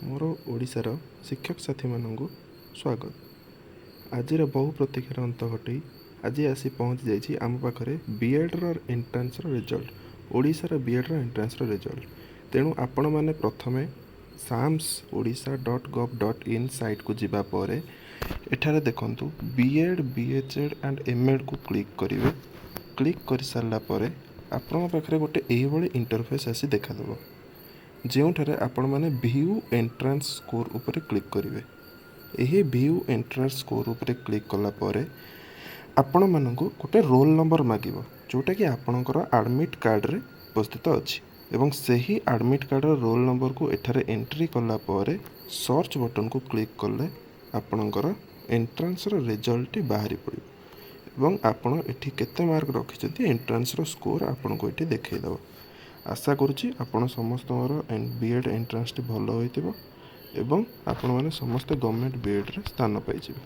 ମୋର ଓଡ଼ିଶାର ଶିକ୍ଷକ ସାଥୀମାନଙ୍କୁ ସ୍ୱାଗତ। ଆଜିର ବହୁ ପ୍ରତୀକ୍ଷାର ଅନ୍ତ ଘଟେଇ ଆଜି ଆସି ପହଞ୍ଚି ଯାଇଛି ଆମ ପାଖରେ ବିଏଡ଼୍ର ଏଣ୍ଟ୍ରାନ୍ସର ରେଜଲ୍ଟ, ଓଡ଼ିଶାର ବିଏଡ଼୍ର ଏଣ୍ଟ୍ରାନ୍ସର ରେଜଲ୍ଟ। ତେଣୁ ଆପଣମାନେ ପ୍ରଥମେ sams.odisha.gov.in ସାଇଟ୍କୁ ଯିବା ପରେ ଏଠାରେ ଦେଖନ୍ତୁ, ବିଏଡ଼୍, ବିଏଚ୍ଏଡ଼୍ ଆଣ୍ଡ ଏମ୍ଏଡ଼୍କୁ କ୍ଲିକ୍ କରିବେ। କ୍ଲିକ୍ କରିସାରିଲା ପରେ ଆପଣଙ୍କ ପାଖରେ ଗୋଟେ ଏଇଭଳି ଇଣ୍ଟରଫେସ୍ ଆସି ଦେଖାଦେବ, ଯେଉଁଠାରେ ଆପଣମାନେ ଭିଉ ଏଣ୍ଟ୍ରାନ୍ସ ସ୍କୋର୍ ଉପରେ କ୍ଲିକ୍ କରିବେ। ଏହି ଭିଉ ଏଣ୍ଟ୍ରାନ୍ସ ସ୍କୋର୍ ଉପରେ କ୍ଲିକ୍ କଲା ପରେ ଆପଣମାନଙ୍କୁ ଗୋଟେ ରୋଲ୍ ନମ୍ବର ମାଗିବ, ଯେଉଁଟାକି ଆପଣଙ୍କର ଆଡ଼ମିଟ୍ କାର୍ଡ଼ରେ ଉପସ୍ଥିତ ଅଛି ଏବଂ ସେହି ଆଡ଼ମିଟ୍ କାର୍ଡ଼ର ରୋଲ୍ ନମ୍ବରକୁ ଏଠାରେ ଏଣ୍ଟ୍ରି କଲା ପରେ ସର୍ଚ୍ଚ ବଟନ୍କୁ କ୍ଲିକ୍ କଲେ ଆପଣଙ୍କର ଏଣ୍ଟ୍ରାନ୍ସର ରେଜଲ୍ଟଟି ବାହାରି ପଡ଼ିବ ଏବଂ ଆପଣ ଏଠି କେତେ ମାର୍କ ରଖିଛନ୍ତି, ଏଣ୍ଟ୍ରାନ୍ସର ସ୍କୋର୍ ଆପଣଙ୍କୁ ଏଠି ଦେଖାଇଦେବ। ଆଶା କରୁଛି ଆପଣ ସମସ୍ତଙ୍କର ବି ଏଡ଼୍ ଏଣ୍ଟ୍ରାନ୍ସଟି ଭଲ ହୋଇଥିବ ଏବଂ ଆପଣମାନେ ସମସ୍ତେ ଗଭର୍ଣ୍ଣମେଣ୍ଟ ବି ଏଡ଼୍ରେ ସ୍ଥାନ ପାଇଯିବେ।